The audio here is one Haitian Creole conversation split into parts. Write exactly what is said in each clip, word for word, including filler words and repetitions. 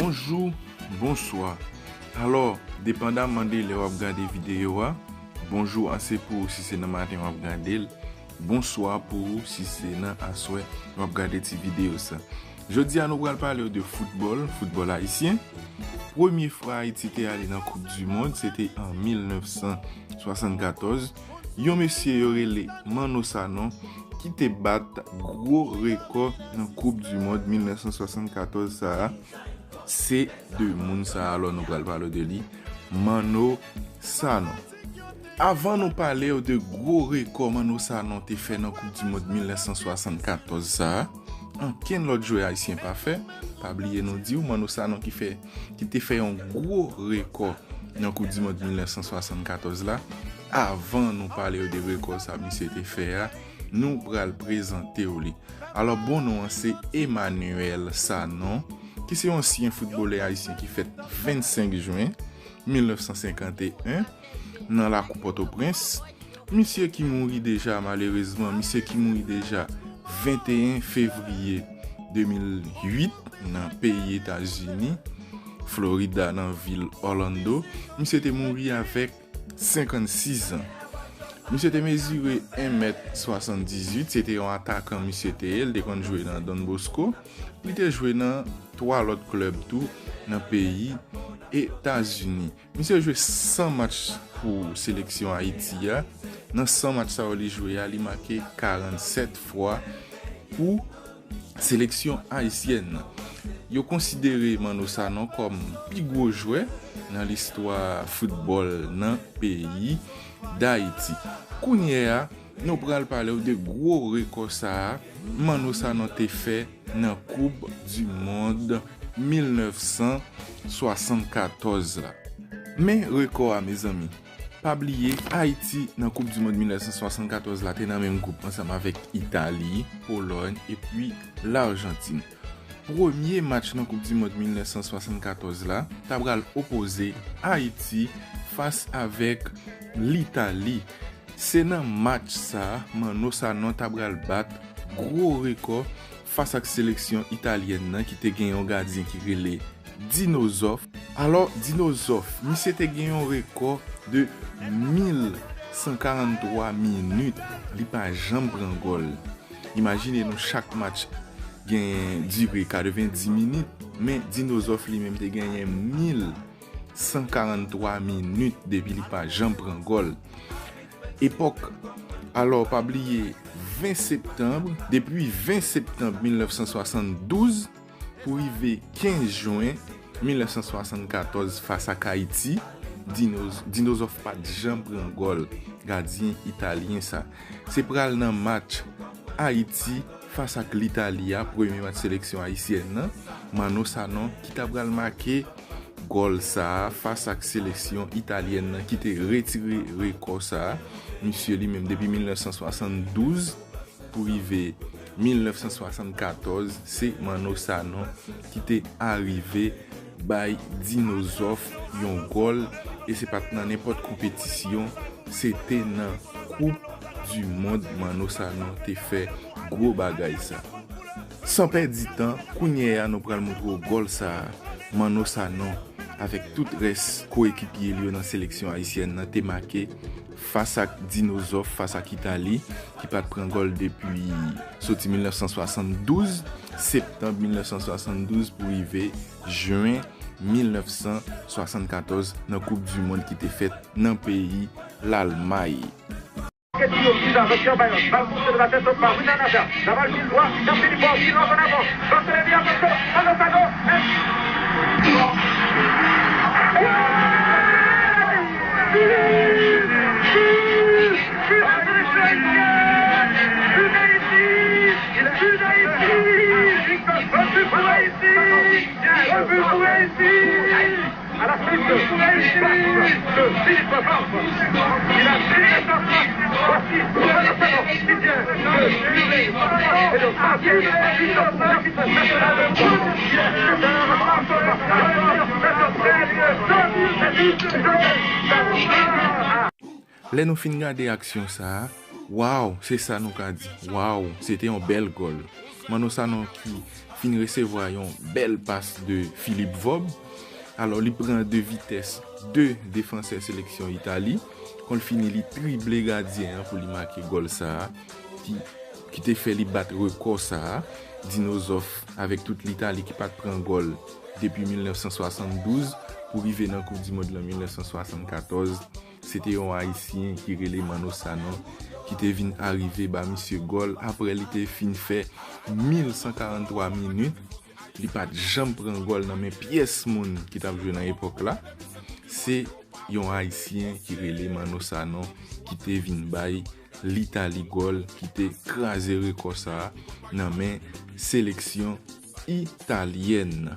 Bonjou, bonswa. Alò, depandaman de lè w ap gade videyo a, bonjou an se pou ou si se nan maten w ap gade l, bonswa pou ou si se nan aswè w ap gade ti videyo sa. Jodi a nou pral pale w de foutbòl, foutbòl ayisyen. Premye fwa Ayiti te ale nan Koup di Mond, se te an mil nèf san swasannkatòz. Yon mesye yo rele Manno Sanon ki te bat gwo rekò nan Koup di Mond mil nèf san swasannkatòz sa a. Se de moun sa a, alò nou pral pale w de li, Manno Sanon. Avan nou pale w de gwo rekò Manno Sanon te fè nan Koup di Mond mil nèf san swasannkatòz sa a, ankenn lòt jwè ayisyen pa fè. Pa bliye nou di w, Manno Sanon ki fè, ki te fè yon gwo rekò nan Koup di Mond mil nèf san swasannkatòz la. Avan nou pale w de rekò sa misye te fè a, nou pral prezante w li. Alò, bon non an se Emmanuel Sanon, ki se yon ansyen foutbolè ayisyen ki fèt vennsenk jen mil nèf san senkanteyen nan lakou Pòtoprens. Misye ki mouri deja, malerezman, misye ki mouri deja venteyen fevriye de mil uit nan peyi Etazini, Florida, nan vil Orlando. Misye te mouri avèk senkannsis an. Misye te mezire en mèt swasanndizuit, se te yon atakan misye te ye, li te konn jwe nan Don Bosco. Li te jwe nan twa lòt klèb tou nan peyi Etazini. Misye jwe san match pou seleksyon Ayiti a. Nan san match sa yo li jwe a, li make karannsèt fwa pou seleksyon ayisyèn nan. Yo konsidere Manno Sanon kòm pi gwo jwè nan listwa foutbòl nan peyi Dayiti. Kounye a, nou pral pale w de gwo rekò sa a Manno Sanon te fè nan Koup di Mond mil nèf san swasannkatòz la. Men rekò a, mezanmi. Pa bliye, Ayiti nan Koup di Mond mil nèf san swasannkatòz la te nan menm gwoup ansanm avèk Itali, Polòy epi Lajantin. Premye match nan Koup di Mond mil nèf san swasannkatòz la ta pral opoze Ayiti fas avèk Litali. Se nan match sa a Manno Sanon ta pral bat gwo rekò fas ak seleksyon italyèn nan ki te gen yon gadyen ki rele Dino Zoff. Alò, Dino Zoff, misye te gen yon rekò de mil san karanntwa minit, li pa janm pran gòl. Imajine nou, chak match gen dire katrevenndis minit, men Dino Zoff li menm te genyen mil san karanntwa minit depi li pa janm pran gòl. Epòk, alò, pa bliye, ven septanm, depi ven septanm mil nèf san swasanndouz pou rive kenz jen mil nèf san swasannkatòz fas ak Ayiti, Dino, Dino Zoff pa t janm pran gòl, gadyen italyen sa. Se pral nan match Ayiti fas ak Litali a, premye match seleksyon ayisyèn nan, Manno Sanon ki ta pral make gòl sa a fas ak seleksyon italyèn nan ki te retire rekò sa a. Misye li menm depi mil nèf san swasanndouz pou rive mil nèf san swasannkatòz, se Manno Sanon ki te arive bay Dino Zoff yon gòl, e se pa t nan nenpòt konpetisyon, se te nan Koup di Mond Manno Sanon te fè gwo bagay sa. San pèdi tan, kounye a nou pral montre w gòl sa a, Manno Sanon avèk tout rès koekipye l yo nan seleksyon ayisyèn nan te make fas ak Dino Zoff, fas ak Itali, ki pa t pran gòl depi soti mil nèf san swasanndouz, septanm mil nèf san swasanndouz pou rive jen mil nèf san swasannkatòz nan Koup di Mond ki te fèt nan peyi Lalmay. Ketio ki jwe avèk Jean Bayonne. Bal pou Jean Bayonne. Bal pou Jean Bayonne. Bal pou Jean Bayonne. Bal pou Jean Bayonne. Lè nou fin gade aksyon sa a, waw, se sa nou ka di. Waw, se te yon bèl gòl. Manno Sanon ki fin resevwa yon bèl pas de Philippe Vaube. Alò, li pran de vitès de defansè seleksyon Itali. Kon l fini, li trible gadyen an pou li make gòl sa a, ki, ki te fè li bat rekò sa a. Dinozòf avèk tout Litali ki pa t pran gòl depi mil nèf san swasanndouz pou rive nan Koup di Mond lan mil nèf san swasannkatòz. Se te yon Ayisyen ki rele Manno Sanon ki te vin arive ba misye gòl apre li te fin fè mil san karanntwa minit. Li pa t janm pran gòl nan men pyès moun ki t ap jwe nan epòk la. Se yon Ayisyen ki rele Manno Sanon ki te vin bay Litali gòl ki te kraze rekò sa a nan men seleksyon italyèn.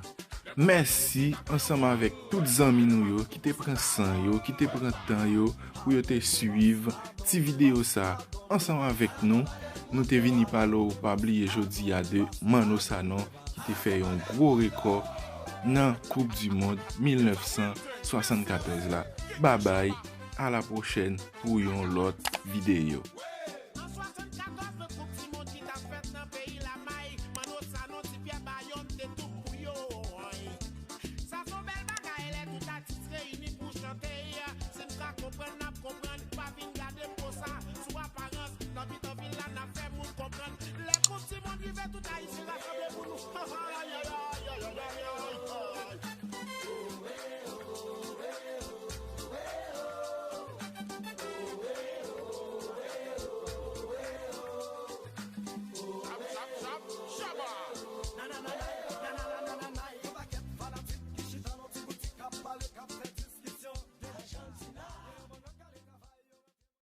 Mèsi ansanm avèk tout zanmi nou yo ki te pran san yo, ki te pran tan yo pou yo te swiv ti videyo sa a ansanm avèk nou. Nou te vini pale w, pa bliye jodi a de Manno Sanon ki te fè yon gwo rekò nan Koup di Mond mil nèf san swasannkatòz la. Babay, a la pwochèn pou yon lòt videyo. An swasannkatòz, nan Koup di Mond ki t ap fèt nan peyi Lamay, Manno Sanon, Ti Pyè Bayon te tou pou yo. Sa se yon bèl bagay lè tout atis reyini pou chante. Si n ka konprann, n ap konprann. Pa vin gade m konsa sou aparans. Nan mitan vil la, n ap fè moun konprann. Lè Koup di Mond rive, tout Ayisyen rasanble pou nou.